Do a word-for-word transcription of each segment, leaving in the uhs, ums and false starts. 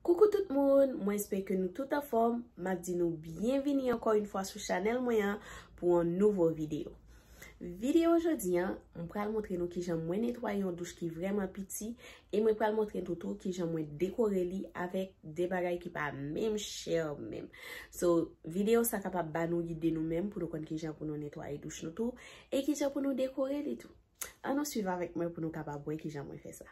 Koukou tout moun, mwen espere ke nou tout anfòm. M ap di nou byenvini ankò yon fwa sou chanèl mwen an pou yon nouvo videyo. Videyo jodi an, m pral montre nou kijan mwen netwaye yon douch ki vrèman piti e mwen pral montre nou tou kijan mwen dekore li avèk de bagay ki pa menm chè menm. So, videyo sa kapab ba nou ide nou menm pou nou konn kijan pou nou netwaye douch nou tou e kijan pou nou dekore li tou. Ann nou swiv avèk mwen pou nou kapab wè kijan mwen fè sa.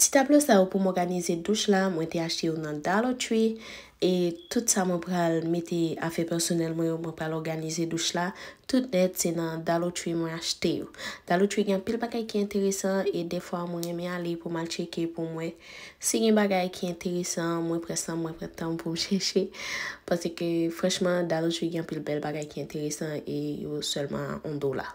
Ti tablo sa yo pou m òganize douch la, mwen te achte yo nan Dollar Tree. E tout sa mwen pral mete afè pèsonèl mwen yo, mwen pral òganize douch la, tout nèt se nan Dollar Tree mwen achte yo. Dollar Tree gen anpil bagay ki enteresan e dèfwa mwen renmen ale pou m al tcheke pou m wè si gen bagay ki enteresan, mwen pran san m, mwen pran tan m pou m chèche. Paske franchman, Dollar Tree gen anpil bèl bagay ki enteresan e yo sèlman a yon dola.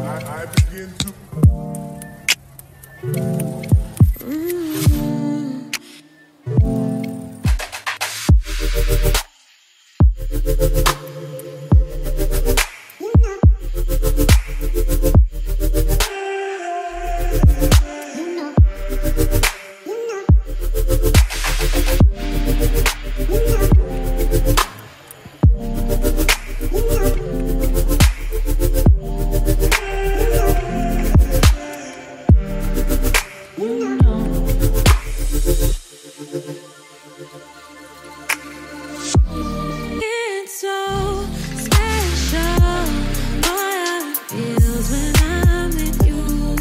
I, I begin to It's so special, boy, how it feels when I'm with you.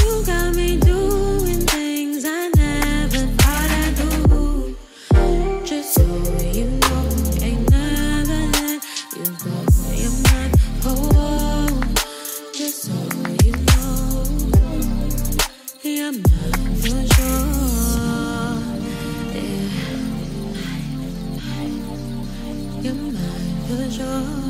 You got me doing things I never thought I'd do. Just so you know, ain't never let you go. You're my whole world. Just so you know, you're mine for sure. Yeah. You're mine for sure.